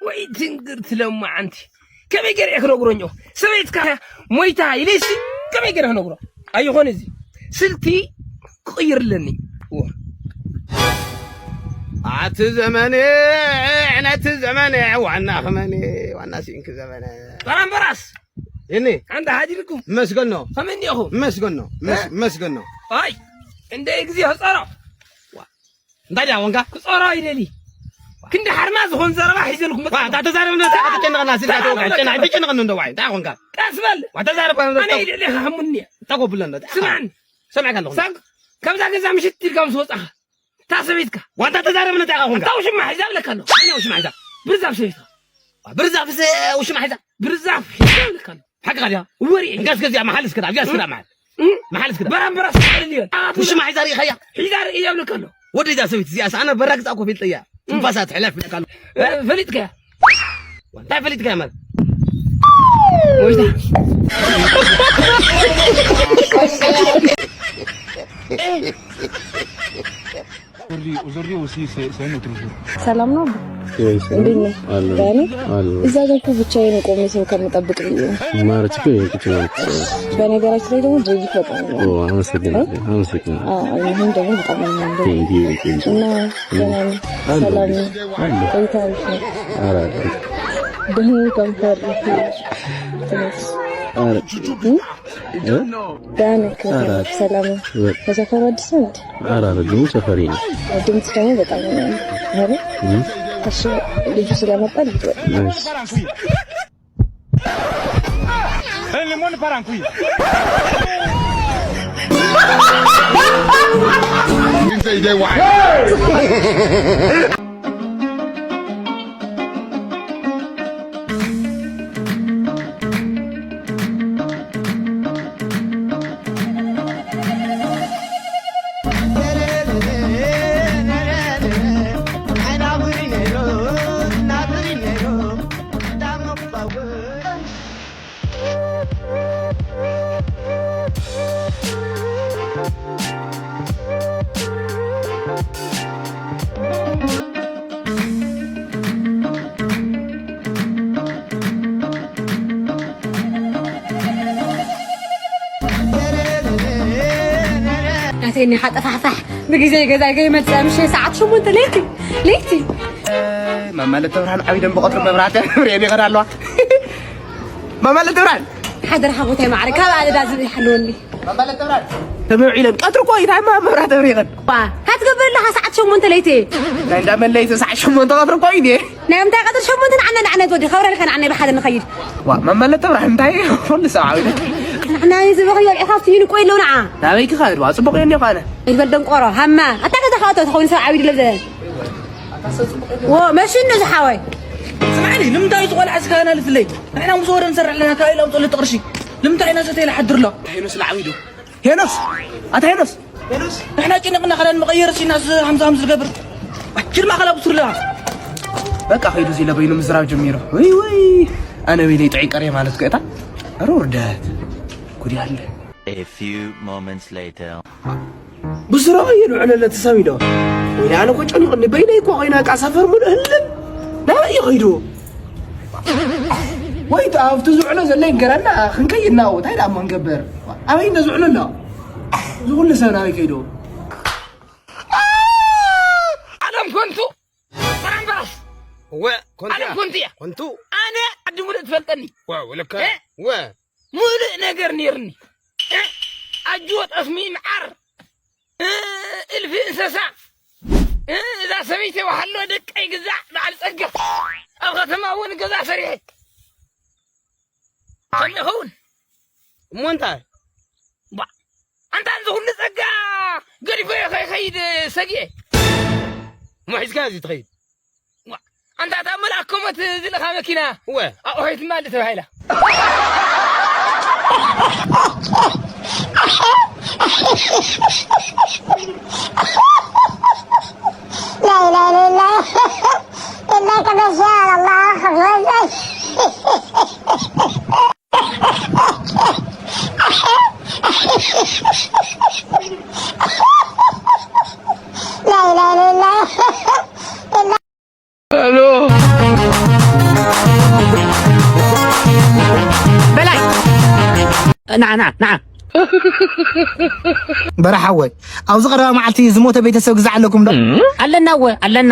ወይ ትንግር ትለማዓንቲ። ከመይ ገይረ እየ ክነግሮ? እኛው ሰበይትካ ሞይታ ኢለሲ ከመይ ገይረ ክነግሮ? ኣይኾን፣ እዚ ስልቲ ክቕይር ኣለኒ። እዎ። ኣቲ ዘመን፣ ዕነቲ ዘመን፣ ዋና ክመን፣ ዋና ሲንክ ዘመን። በራምበራስ፣ እኔ ኣንተ ሃዲርኩም መስገኖ። ከመይ እንዲኹም? መስገኖ። መስ-፣ እ? መስገኖ። ኣይ፣ እንደ ግዜ ህጸሮ። እንታይ ደኣ ወንጋ? ክጸሮ ይደሊ። ክንዲ ሓርማ ዝኾን ዘረባ ሒዘልኩም ዋ፣ መጽእ። እንታይ ተዛረብና? እንታይ ከተጨነቐና? ስልካ ተወጋይ። ጨና-፣ ኣይተጨነቐኒ እንዶ ዋይ። እንታይ ወንጋ? ቀስ በል። ዋ፣ ተዛረብ። ኣነ ይደሊ ሃሙኒ። ተቆብሎ እንዶ። ስማዕኒ። ሰምዕካ ኣለኹ። ሳግ፣ ካብዛ ገዛ ምሽት ኢልካ ምስ ወጻኻ። እታ ሰበይትካ። ዋንታ ተዛረብና እንታይ ኢኻ ኮንካ? እታ ውሽማ ሒዛ እብለካ ኣለኹ። ኣነ ውሽማ ሒዛ። ብርዛፍ ሰበይትካ። ብርዛፍ ስ-፣ ውሽማ ሒዛ። ብርዛፍ ሒዛ እብለካ ኣለኹ። ሓቅኻ ድያ? ወሬ። እንካስ ገዚኣ መሓል እስከ ዳ፣ እዚኣ እስከ ዳ መሓል። እም? መሓል እስከ ዳ። በራምበራ ስቀል እያ። ውሽማ ሒዛ ርኢኻያ? ሒዛ ርእያ እብለካ ኣለኹ። ወደይ እዛ ሰበይቲ እዚኣስ ኣነ በራግጻ እኮ ፈልጠያ። ትንፋሳ ትሕለፍ እብለካ ኣለኹ። እ፣ ፈሊጥካያ? እንታይ ፈሊጥካያ ማለት? ወይታ። Aujourd'hui, aujourd'hui aussi, c'est, c'est un autre jour. ሰላም ነው? ወይ ሰላም። እንዴት ነህ? አለሁ። ደህና ነህ? አለሁ። እዛ ጋር እኮ ብቻዬን ቆሜ ሰው ከምጠብቅ ብዬ ነው። ማለት እኮ ይሄን ቁጭ ማለት ነው። በነገራችን ላይ ደግሞ ድርጊት በጣም ነው። ኦ፣ አመሰግናለሁ። አመሰግናለሁ። አዎ፣ ይሄን ደግሞ በጣም ነው የምወደው። Thank you, thank you። እና ደህና ነህ? አለሁ። ሰላም ነው? አለሁ። ቆይታ አሪፍ ነው? ኧረ አይደለም። ደግሞ ከንፈር ትንሽ። ኧረ። እም? እ? ደህና ነህ? ኧረ። ሰላም ነው? በ- ከሰፈሩ አዲስ ነው እንዴ? ኧረ አይደለም፣ ሰፈሬ ነው። ድምፅ ደግሞ በጣም ነው የሚያምረው። እም? እሺ፣ ልጁ ስለመጣ ልጅ ወጣ። እሺ። ናተይ እኒኻ ጠፋሕፋሕ ብግዜ ገዛይ ከይመፅእ ምሸት ሰዓት ሸሞንተ ለይቲ ለይቲ። መመለተ ብርሃን ዓብይ ደንበ ቀትሪ መብራህቲ ርእየን ይኸዳ ኣለዋ። መመለተ ብርሃን ሓደራ ሓጎታይ ማዕረ ካብ ኣደዳ ዝብል ይሓልወኒ። መመለተ ብርሃን ተመውዒለን ቀትሪ እኮ እዩ፣ እንታይ መብራህቲ ኣብሪኸን። ዋ፣ እንታይ ትገብር ኣለኻ ሰዓት ሸሞንተ ለይቲ? ናይ እንዳመን ለይቲ ሰዓት ሸሞንተ ቀትሪ እኮ እዩ። ናይ ምንታይ ቀትሪ ሸሞንተ ንዓና ንዓና ትወዲ፣ ከብረልካ ንዓና ብሓደ ንኸይድ። ዋ፣ መመለተ ብርሃን እንታይ ኩሉ ሰብ ዓውደ። ንዓና ዝበኸዮ ኣብዒኻ ኣብቲ ይንቆ የለው ንዓ። ናበይ ክኸድ? ዋ፣ ጽቡቕ እየ እኒኦ ኣነ። ይበል ደንቆሮ፣ ሃማ። ኣታ ገዛ ከኣቶ ተኸውን ሰብ ዓብዩ ድለብ ዘ-፣ ዎ፣ መሽኑ ዝሓወይ። ስማዕኒ፣ ንምንታይ እዩ ዝቖልዓ እስካና ልፍለይ? ንሕና ምስ ወረ ንሰርሕ ኣለና፣ ካበይ ላምፅኦ ለቲ ቅርሺ? ንምንታይ ኢና ሰተይ ልሓድር ኣሎ? እንታይ ሄኖስ ልዓብዩ ዶ? ሄኖስ! ኣታ ሄኖስ! ሄኖስ! ንሕና ጭንቕና ኸዳን መቐየር ሲናስ ሃምሳ ሃምሳ ዝገብር። ኣችል ማእኸላ ብሱር ለዋ። በቃ ኸይዱ እዚ ለበይኑ ምዝራብ ጀሚሩ። ወይ ወይ! ኣነ ወይለይ ጥዑይ ቀርየ ማለት እኮ እታ። ኧረ ውርደት። ጉድ ያለ። A few moments later. ብስረቐ እየ ልውዕል ኣለቲ ሰብ ኢዶ። ወይኔ ኣነ እኮ ጨኒቕኒ። በይነይ እኮ ኮይና እቃ ሰፈር ሙሉእ ህልም። ናበይ እዩ ከይዱ? ወይ ኣብቲ ዝውዕሎ ዘሎ ይንገረና፣ ክንከይድ ናብኡ። እንታይ ደኣ እሞ ክንገብር? ኣበይ እንደ ዝውዕሎ ኣሎ? እዚ ኩሉ ሰብ ናበይ ከይዱ? ዓለም ኮንቱ። በራምበራስ። እወ፣ ኮንቱ ዓለም እያ። ኮንቱ እያ። ኮንቱ። ኣነ ዓዲ ሙሉእ ትፈልጠኒ። ወ፣ ወለካ። እ? ወ። ሙሉእ ነገር ነይርኒ። እ? ኣጅቦ ጠስሚ መዓር። እ፣ እልፊ እንስሳ። እ፣ እዛ ሰበይቲ ወሃሎ ደቀይ ግዛዕ በዓል ጸጋ። ኣብ ከተማ እውን ገዛ ሰሪሐ። ከም ይኸውን። እሞ እንታይ? ባ፣ ኣንታ እዚ ኩሉ ጸጋ ገዲፈዮ ከይኸይድ ሰጊኤ። እሞ ሒዝካ እዚ ትኸይድ? ዋ፣ ኣንታ እታ መልኣክ ኮሞት ዝልኻ መኪና እወ። ኣቑሑት ማል ተባሂላ። لا إله إلا الله. إنك بشار الله أكبر. لا إله إلا الله. إلا الو. ንዓ ንዓ ንዓ። በረሓወይ፣ ኣብዚ ቀረባ መዓልቲ ዝሞተ ቤተሰብ ግዛዕ ኣለኩም ዶ? ኣለና እወ ኣለና።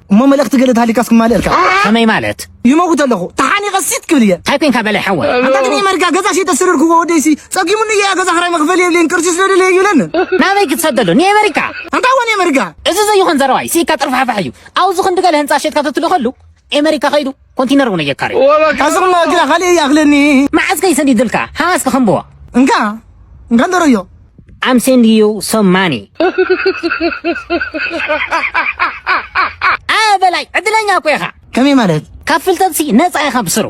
እሞ መልእኽቲ ገለ ተሃሊካስ ክማልእልካ። ከመይ ማለት? ይመውት ኣለኹ፣ ተሓኒቐ ሲት ክብል እየ። እንታይ ኮንካ በላይ ሓወይ? ኣንታ ግን የመርጋ ገዛ ሸይጠ ስርርክዎ ወደይሲ ጸጊሙኒ እየ፣ ገዛ ክራይ መኽፈሊ የብለይን፣ ቅርሺ ስለ ደለየ ይብለኒ። ናበይ ክትሰደሉ? ንየመሪካ። ኣንታ ወን የመርጋ። እዚ ዘይኾን ዘረባይ፣ ሲካ ጥርፋሕፋሕ እዩ። ኣብዚ ክንዲ ገለ ህንጻ ሸጥካ ተትልኸሉ፣ ኤመሪካ ከይዱ ኮንቲነር እውን እየካሪ። ካብዚ ድማ ግና ካልእ ይኣኽለኒ። መዓዝ ከይሰዲድልካ? ሃስከ ከምብዋ። እንካ፣ እንካ ንደረዮ። I'm sending you some money. አ በላይ፣ ዕድለኛ እኮ ኢኻ። ከመይ ማለት? ካብ ፍልጠትሲ ነጻ ኢኻ ብስሩ።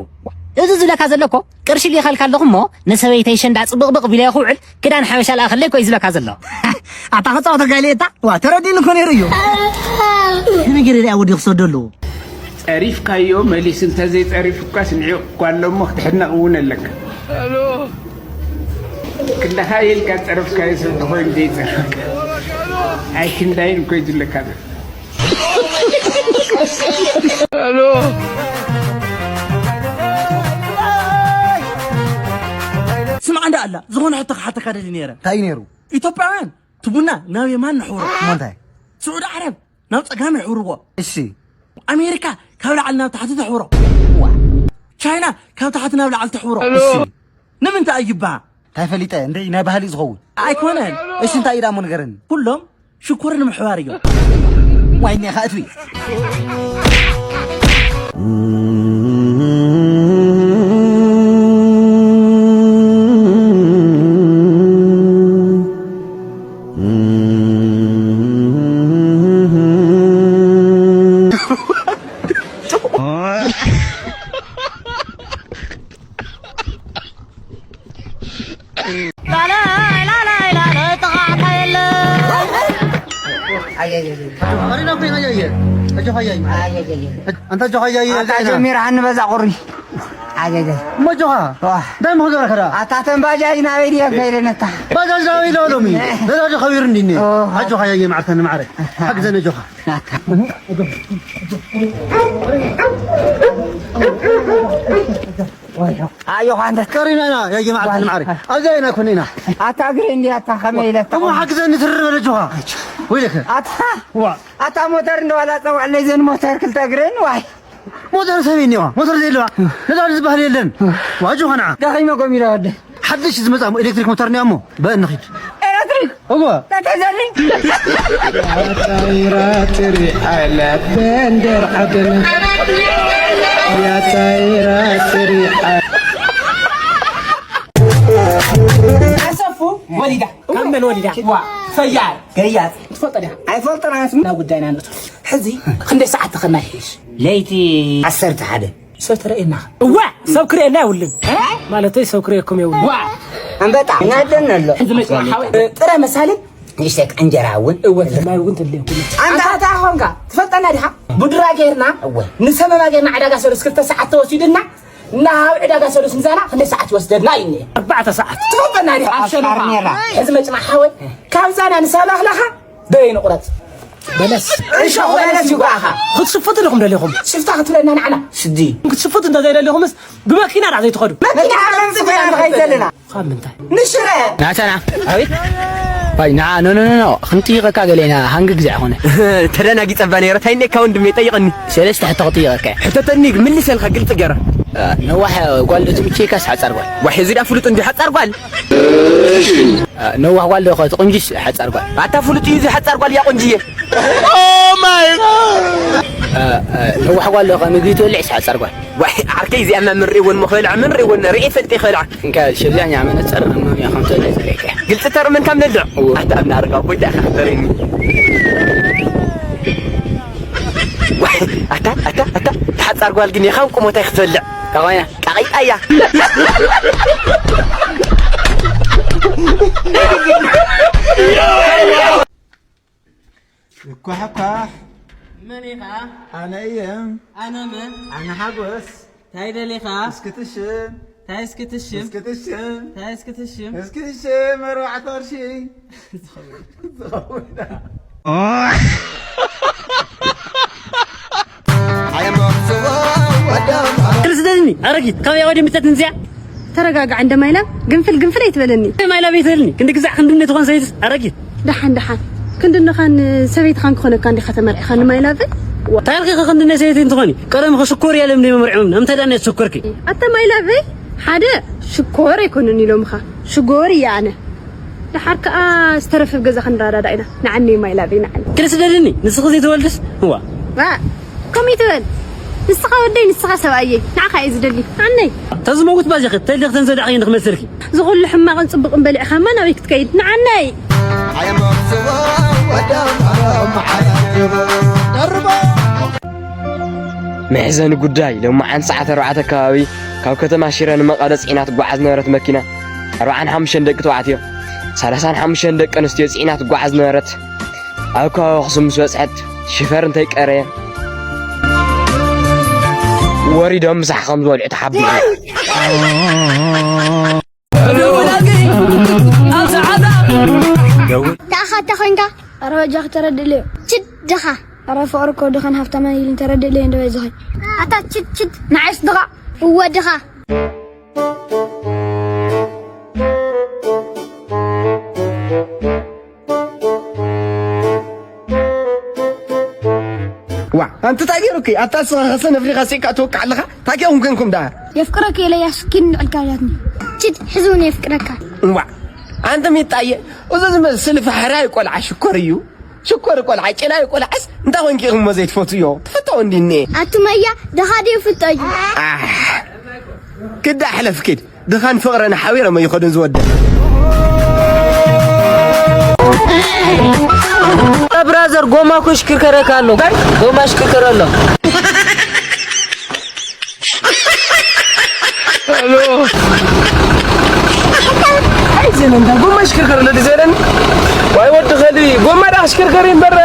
እዚ ዝብለካ ዘሎ እኮ፣ ቅርሺ ልኢኸልካ ኣለኹ እሞ፣ ንሰበይተይ ሸንዳ ጽብቕብቕ ቢለዮ ክውዕል፣ ክዳን ሓበሻ ልኣኸለይ እኮ እዩ ዝብለካ ዘሎ። ኣታ ክጻወተካ ኢለ እታ፣ ዋ፣ ተረዲእኒ እኮ ነይሩ እዩ። ከመይ ገይረ ደኣ ወዲ ክሰዶ ኣለዎ? ጸሪፍካዮ መሊሱ እንተዘይጸሪፉካስ ንዒቑ እኳ ኣሎ እሞ ክትሕነቕ እውን ኣለካ። ክንዳኻ ኢልካ ጸረፍካዮ ሰብ ተኾይኑ ዘይጸረፍካ። ኣይ ክንዳይን እኮ እዩ ዝብለካ ዘሎ። ስማዕ እንዳ ኣላ፣ ዝኾነ ሕቶ ክሓተካ ደሊ ነይረ። እንታይ እዩ ነይሩ? ኢትዮጵያውያን፣ እቲ ቡና ናብ የማን ነሕውሮ። እሞ እንታይ? ስዑዲ ዓረብ ናብ ጸጋም የሕውርዎ። እሺ። ኣሜሪካ ካብ ላዕሊ ናብ ታሕቲ ተሕውሮ። ዋ። ቻይና ካብ ታሕቲ ናብ ላዕሊ ተሕውሮ። እሺ። ንምንታይ ይበሃል? እንታይ ፈሊጠ? እንደ ናይ ባህሊ ዝኸውን። ኣይኮነን። እሺ፣ እንታይ እዩ ደኣ እሞ ንገረኒ። ኩሎም ሽኮር ንምሕባር እዮም። ዋይ፣ እኒኻ እትዊ። ኣንታ ጆኻ ያየ፣ ኣንታ ጆኻ ያየ። ኣታ ጀሚርሃኒ በዛ ቁሪ። ኣጀጀ። እሞ ጆኻ፣ ዋ። እንታይ እሞ ክገብረካ ደኣ? ኣታ ተን ባጃጅ ናበይ ድየ ከይደን ኣታ? ባጃጅ ናበይ ኢለ ሎሚ? ነዳዲ ከቢሩ እንዲኒ። ኦ። ኣጆኻ ያየ መዓርከኒ ማዕረ። ሓግዘኒ ጆኻ። ኣታ። ኣጆኻ ኣንተ። ቀሪና ኢና ያየ መዓርከኒ ማዕረ። ኣብዛ ኢና ኮኒና። ኣታ እግሪ እንዲ ኣታ ከመይ ኢለ ኣታ? እሞ ሓግዘኒ ትርር በለ ጆኻ። ወይለከ። ኣታ። ዋ። ኣታ ሞተር እንደዋላ ጸውዕለይ ዘን ሞተር ክልተ እግረን ዋይ። ሞተር ሰብ እኒዋ፣ ሞተር ዘይለዋ ነዳዲ ዝበሃል የለን። ዋጆ ኸንዓ። ደኺመ ጎሚረ ወደ። ሓድሽ ዝመጻ ኤሌክትሪክ ሞተር እኒኣ እሞ በእን ንኺድ። ኤሌክትሪክ? እወ። ተተዘሊ። ያታይራ ትሪ ኣላ በንደር ዓደና። ያታይራ ትሪ ኣላ። ኣሰፉ ወሊዳ። ካብ መን ወሊዳ? ዋ፣ ፈያር። ገያጽ። ትፈልጦ ዲኻ? ኣይፈልጦን ኣነስ። ናብ ጉዳይና ንእቶ። ሕዚ ክንደይ ሰዓት ተኸና ይሕሽ? ለይቲ ዓሰርተ ሓደ። ሰብ ተረእየና። እዋ፣ ሰብ ክርእየና የብሉን። ማለተይ ሰብ ክርእየኩም የብሉን። ዋ። ኣንበጣ፣ እናደን ኣሎ። ሕዚ መጽናዕ ሓወይ። ጥረ መሳልን ንእሽተይ እንጀራ እውን። እወ፣ ማይ እውን ተድልየኩም። ኣንታ ኣታ ኾንካ፣ ትፈልጠና ዲኻ? ቡድራ ጌርና፣ እወ። ንሰመማ ጌርና ዕዳጋ ሰሉስ ክልተ ሰዓት ተወሲዱና፣ ናብ ዕዳጋ ሰሉስ ምሳና ክንደይ ሰዓት ይወስደና እዩ እኒኤ? ኣርባዕተ ሰዓት። ትፈልጠና ዲኻ? ኣብ ሸነኻ። ኣፍቃር ኔራ። ሕዚ መጽናዕ ሓወይ፣ ካብዛና ንሰላኽላኻ በይ ንቑረጽ። በለስ። እሾኽ በለስ ይጓኻ። ክትሽፍቱ ዲኹም ደሊኹም? ሽፍታ ክትብለና ንዓና። ስዲ። ክትሽፍቱ እንተ ዘይደሊኹምስ ብመኪና ዳ ዘይትኸዱ? መኪና ሓረም ጽግና ንኸይድ ዘለና። ካብ ምንታይ? ንሽረ። ናተና። ኣቤት። ዋይ፣ ንዓ፣ ኖ፣ ኖ፣ ኖ፣ ኖ። ክንጥይቐካ ገለ ኢና፣ ሃንግ ግዜ ኣይኮነ። ተደናጊጸ እባ ነይረ። እንታይ እኒኤካ ወንድሜ? ጠይቐኒ። ሰለስተ ሕቶ ክጥይቐካ እየ። ሕተተኒ፣ ግን ምልሰልካ ግልጺ ገይረ። እ፣ ነዋሕ ጓል ዶ ትምችየካስ ሓጻር ጓል? ዋሕ፣ እዚ ዳ ፍሉጥ እንዲ ሓጻር ጓል። እ፣ ነዋሕ ጓል ዶ ትቕንጅስ ሓጻር ጓል? ኣታ ፍሉጥ እዩ፣ እዚ ሓጻር ጓል እያ ቆንጅየ። ኦ ማይ ጋድ! እ፣ እ፣ ነዋሕ ጓል ዶ ምግቢ ትበልዕስ ሓጻር ጓል? ዋይ፣ ዓርከይ እዚኣ መን ርእይወን እሞ ክበልዓ፣ መን ርእይወን? ርእየ ፈልጠ ይኸልዓ። እንካ ሸብላኛ መነጸር እምኖም እያ ከምተ ናይ ዘርእካ። ግልጺ ተርምን ካብ ነድዕ። እዎ። ኣታ ኣብና ኣረጋ ኣቦይ እንታይ ኢኻ ክትበለኒ? ዋይ፣ ኣታ፣ ኣታ፣ ኣታ፣ ተሓጻር ጓል ግን የኻን ቁሞታይ ክትበልዕ። እንታይ ኮይና? ቃቒጣ እያ። እኳሕኳሕ። መን ኢኻ? ኣነ እየ። ኣነ መን? ኣነ ሓጎስ። ታይ ደሊኻ? እስኪ ትሽም። ታይ እስኪ ትሽም? እስኪ ትሽም። ታይ እስኪ ትሽም? እስኪ ትሽም፣ ኣርባዕተ ቅርሺ። ዝኸውን። ዝኸውን። ስደድኒ፣ ኣረጊት፣ ካበይ ወደ ምጸት እንዚያ? ተረጋጋዕ እንደ ማይላብ፣ ግንፍል ግንፍል ኣይትበለኒ። ማይላብ ኣይትበለኒ። ክንዲ ግዛዕ ክንድነ ትኾን ሰበይትስ ኣረጊት። ደሓን ደሓን። ክንድነኻን ሰበይትኻን ክኾነካ እንዲኻ ተመርዒኻ ንማይላብ። ታሪኺ ክንድነ ሰበይቲ እንትኾኒ ቀደም ኸሽኮር እያ ለምደ መምርዖም። ኣምታ ዳን እያ ተሸኮርኪ። ኣታ ማይላብ፣ ሓደ ሽኮር ኣይኮነን ኢሎምኻ። ሽጎር እያ ኣነ። ደሓር ከኣ ዝተረፈ ኣብ ገዛ ክንረዳዳ ኢና። ንዓኒ ማይላብ፣ ንዓኒ። ክልስ ደልኒ ንስኺ ዘይተወልድስ? እዋ። ዋ፣ ከምኡ ይትበል። ንስኻ ወደይ፣ ንስኻ ሰብኣየይ። ንዓኻ እየ ዝደሊ። ንዓነይ። ተዝመውት ባዚኺ፣ ተልኽ ተንዘዳዕኺ ንኽመስልኪ። ዝኹሉ ሕማቕን ጽቡቕን በሊዕኻማ ናበይ ክትከይድ? ንዓነይ። መሕዘኒ ጉዳይ፣ ሎማዓንቲ ሰዓት ኣርባዕተ ኣከባቢ ካብ ከተማ ሽረ ንመቐለ ጽዒና ትጓዓዝ ዝነበረት መኪና፣ ኣርብዓን ሓሙሽተን ደቂ ተባዕትዮ፣ ሰላሳን ሓሙሽተን ደቂ ኣንስትዮ ጽዒና ትጓዓዝ ዝነበረት፣ ኣብ ከባቢ ኣኽሱም ምስ በጽሐት፣ ሽፈር እንተይቀረየ፣ ወሪዶም ምሳሕ ከም ዝበልዑ ተሓቢሩ። ደኣ ኻታ ኾንካ? ኣረ በጃኺ ተረድእለዮ። ችድ ድኻ። ኣረ ፍቕሪ እኮ ድኻን ሃብታምን ኢሉን ተረድእለዮ እንዶ በጃኺ። ኣታ ችድ ችድ። ንዓይስ ድኻ። እወ ድኻ። ዋ፣ ኣንቲ እንታይ ገይሩኪ? ኣታ ንስኻ ከሰ ነፍሪኻ ስኢካ ትወቅዕ ኣለኻ? እንታይ ጌርኩም ኮንኩም ደኣ? የፍቅረኪ ኢለያ ስኪን ንዕልካ ያትኒ። ችድ፣ ሕዚ እውን የፍቅረካ። ዋ፣ ኣንቲ ሚጣየ፣ እዚ ዝመስል ፋሕራይ ቆልዓ ሽኮር እዩ። ሽኮር ቆልዓ፣ ጭላዩ ቆልዓስ እንታይ ኮንኪ ኢኹም እሞ ዘይትፈትውዮ? ትፈትዎ እንዲ እኒኤ። ኣቱመያ፣ ድኻ ድዩ ፍቶ እዩ? ኣሕ፣ ክዳ ሕለፍ ኪድ። ድኻን ፍቕረን ሓቢሮም ይኸዱን ዝወደን። ብራዘር፣ ጎማ እኮ ይሽክርከረካ ኣሎ። ጎማ ይሽክርከረ ኣሎ። ኣይዘን እንዳ ጎማ ይሽክርከር ኣሎ ድዘረን። ዋይ ወዲ ኸሊ፣ ጎማ ዳ ክሽክርከር እምበር፣